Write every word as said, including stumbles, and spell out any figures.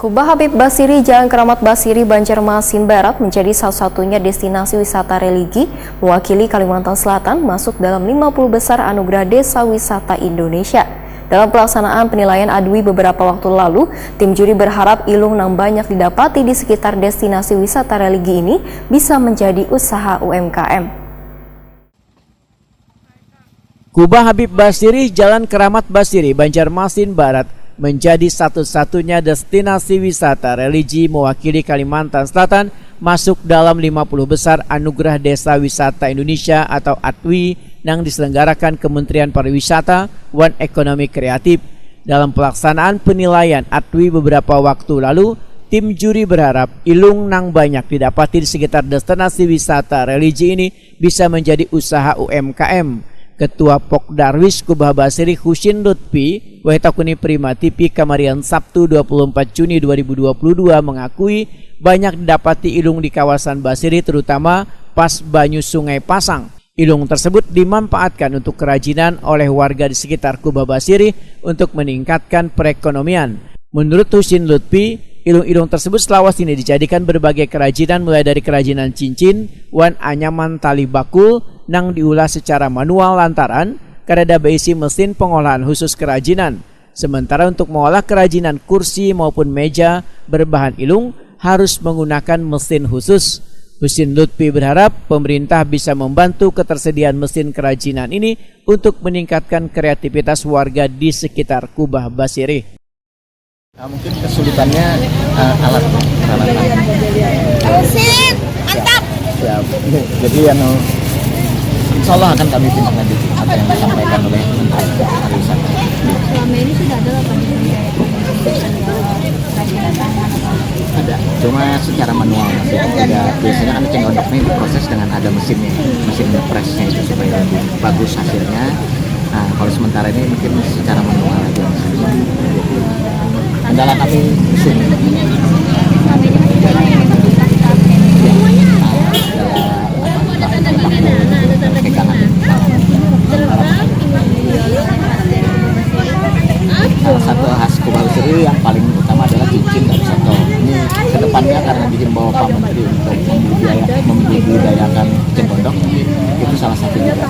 Kubah Habib Basiri, Jalan Keramat Basiri, Banjarmasin Barat menjadi satu-satunya destinasi wisata religi mewakili Kalimantan Selatan masuk dalam lima puluh besar anugerah desa wisata Indonesia. Dalam pelaksanaan penilaian adwi beberapa waktu lalu, tim juri berharap ilung nang banyak didapati di sekitar destinasi wisata religi ini bisa menjadi usaha U M K M. Kubah Habib Basiri, Jalan Keramat Basiri, Banjarmasin Barat, menjadi satu-satunya destinasi wisata religi mewakili Kalimantan Selatan masuk dalam lima puluh besar Anugerah Desa Wisata Indonesia atau adwi nang diselenggarakan Kementerian Pariwisata wan Ekonomi Kreatif. Dalam pelaksanaan penilaian adwi beberapa waktu lalu, tim juri berharap ilung nang banyak didapati di sekitar destinasi wisata religi ini bisa menjadi usaha U M K M. Ketua Pok Darwis Kubah Basiri Husin Lutfi, wahai takuni Prima T V kamarian Sabtu dua puluh empat Juni dua ribu dua puluh dua mengakui banyak didapati ilung di kawasan Basiri, terutama pas banyu Sungai Pasang. Ilung tersebut dimanfaatkan untuk kerajinan oleh warga di sekitar Kubah Basiri untuk meningkatkan perekonomian. Menurut Husin Lutfi, ilung-ilung tersebut selawas ini dijadikan berbagai kerajinan, mulai dari kerajinan cincin wan anyaman tali bakul nang diulah secara manual lantaran kadada beisi mesin pengolahan khusus kerajinan. Sementara untuk mengolah kerajinan kursi maupun meja berbahan ilung harus menggunakan mesin khusus. Husin Lutfi berharap pemerintah bisa membantu ketersediaan mesin kerajinan ini untuk meningkatkan kreativitas warga di sekitar Kubah Basiri. Nah, mungkin kesulitannya uh, alat peralatan. Oh, sip, mantap. Siap. Jadi anu, insya Allah akan kami tindak lanjuti apa yang disampaikan oleh Menteri Pariwisata. Selama ini sudah ada lah Pak Menteri kayak Ada, cuma secara manual masih tidak. Biasanya kan eceng gondok ini diproses dengan ada mesinnya, mesin ngepresnya itu supaya lebih bagus hasilnya. Nah, kalau sementara ini mungkin secara manual aja. Kendala kami mesin. Salah satu khas Kubah Basiri yang paling utama adalah cincin dan soto. Ini kedepannya karena dihimbau Pak Menteri untuk membudidayakan eceng gondok, itu salah satu juga.